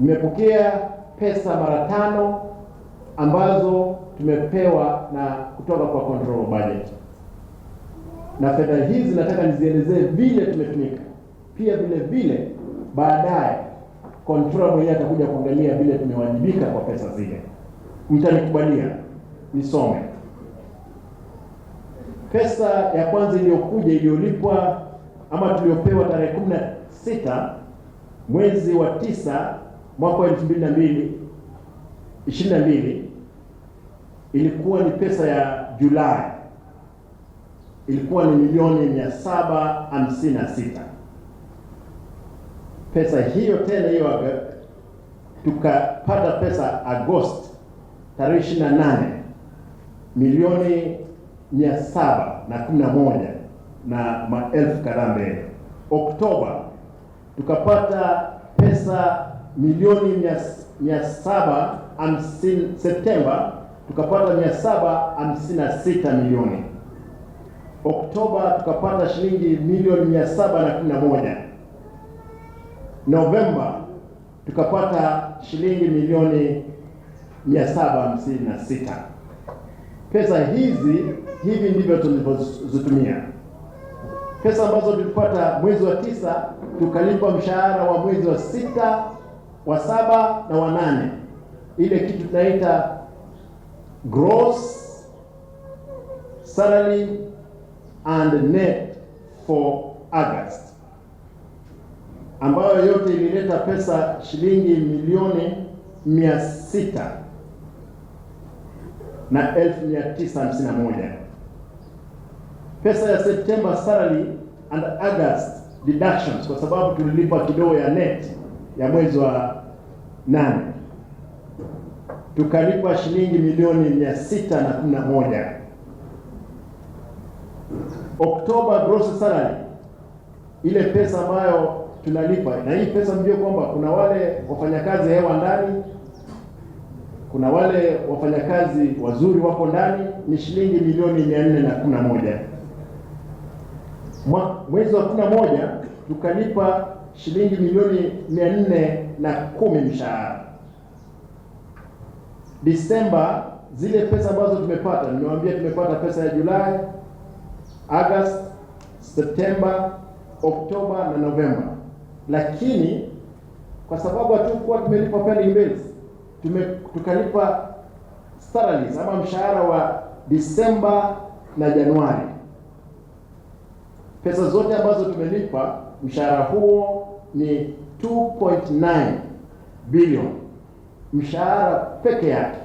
Nimepokea pesa mara tano ambazo tumepewa na kutoka kwa control budget, na fedha hizi nataka nizielezee vile tumetumika. Pia vile vile baadaye controller mwenyewe atakuja kuangalia vile tumewajibika kwa pesa zile. Mtanikubalia nisome pesa ya kwanza iliyokuja, iliyolipwa ama tuliyopewa tarehe 16 mwezi wa 9 mwaka wa 2022, ilikuwa ni pesa ya Julai, ilikuwa ni milioni 756. Pesa hiyo tena hiyo tukapata pesa Agosti tarehe 28, milioni 711 na maelfu kadhaa mbele. Oktoba tukapata pesa milioni 750, Septemba tukapata 756 milioni. Oktoba tukapata shilingi milioni 711. Novemba tukapata shilingi milioni 756. Pesa hizi, hivi ndivyo tulivyozitumia. Pesa ambazo tulipata mwezi wa 9, tukalipa mshahara wa mwezi wa 6, wa 7 na wa 8, ile kitu tunaita gross salary and net for August, ambayo yote ilileta pesa shilingi milioni 600,951. Pesa ya September salary and August deductions, kwa sababu tulilipa kidogo ya net ya mwezi wa 8, tukalipa shilingi milioni 611. Oktoba gross salary, ile pesa ambayo tunalipa, na hii pesa mjue kwamba kuna wale wafanyakazi hewa ndani, kuna wale wafanyakazi wazuri wako ndani, ni shilingi milioni 411. Mwezi wa 11 tukalipa shilingi milioni 410 mshahara. Disemba zile pesa ambazo tumepata, nimewaambia tumepata pesa ya Julai, August, September, Oktoba na Novemba, lakini kwa sababu hatukuwa tumelipa pending bills, tukalipa salaries ama mshahara wa Disemba na Januari. Pesa zote ambazo tumelipa mshahara huo ni 2.9 billion, mshahara peke yake.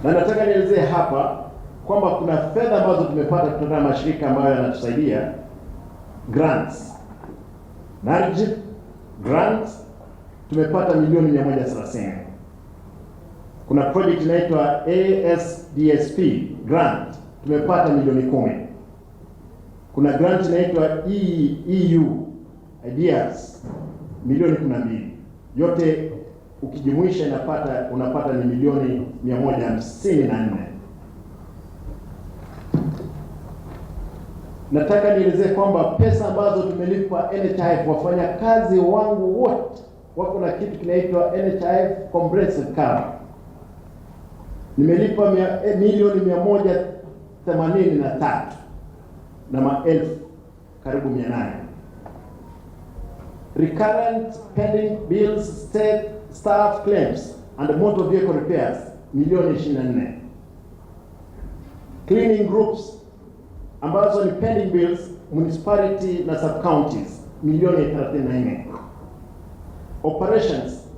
Na nataka nielezee hapa kwamba kuna fedha ambazo tumepata kutoka mashirika ambayo yanatusaidia, grants, NARGIP grants tumepata milioni 130. Kuna project inaitwa ASDSP grant tumepata milioni 10. Kuna grant inaitwa EU Ideas milioni 12. Yote ukijumuisha unapata ni milioni 154. Nataka nielezee kwamba pesa ambazo tumelipa NHIF, wafanyakazi wangu wote wako na kitu kinaitwa NHIF Comprehensive Cover. Nimelipa milioni 183 na maelfu karibu 800. Recurrent pending bills, state staff claims and motor vehicle repairs milioni 24. Cleaning groups ambazo ni pending bills municipality na sub counties milioni 34. Operations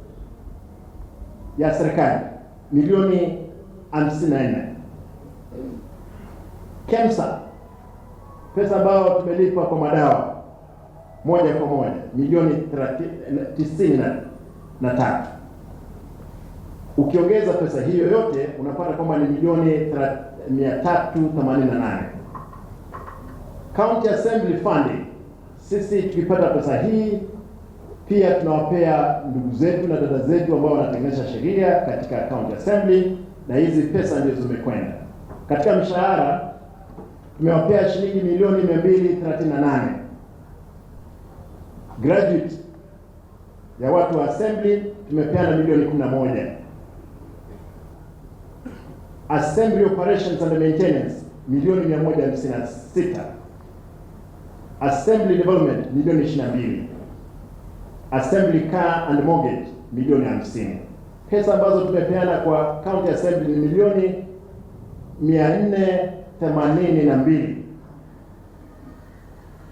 ya serikali milioni 54. KEMSA, pesa ambayo tumelipa kwa madawa moja kwa moja milioni 93. Ukiongeza pesa hiyo yote unapata kwamba ni milioni 388. County Assembly funding, sisi tukipata pesa hii pia tunawapea ndugu zetu na dada zetu ambao wanatengeneza sheria katika County Assembly, na hizi pesa ndio zimekwenda katika mshahara. Tumewapea shilingi milioni 238. Gratuity ya watu wa assembly tumepeana milioni 11. Assembly operations and maintenance milioni 156. Assembly development milioni 22. Assembly car and mortgage milioni 50. Pesa ambazo tumepeana kwa county assembly ni milioni 482.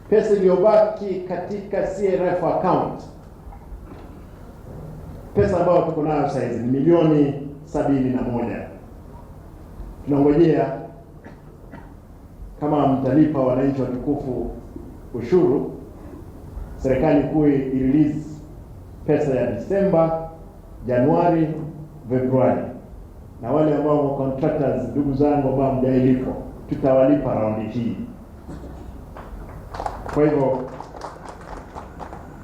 Pesa iliyobaki katika CRF account, pesa ambayo tuko nayo sasa hizi ni milioni 71. Tunangojea kama mtalipa wananchi watukufu ushuru, serikali kuu irelease pesa ya Disemba, Januari, Februari, na wale ambao wa contractors, ndugu zangu ambao hamjalipwa, tutawalipa raundi hii. Kwa hivyo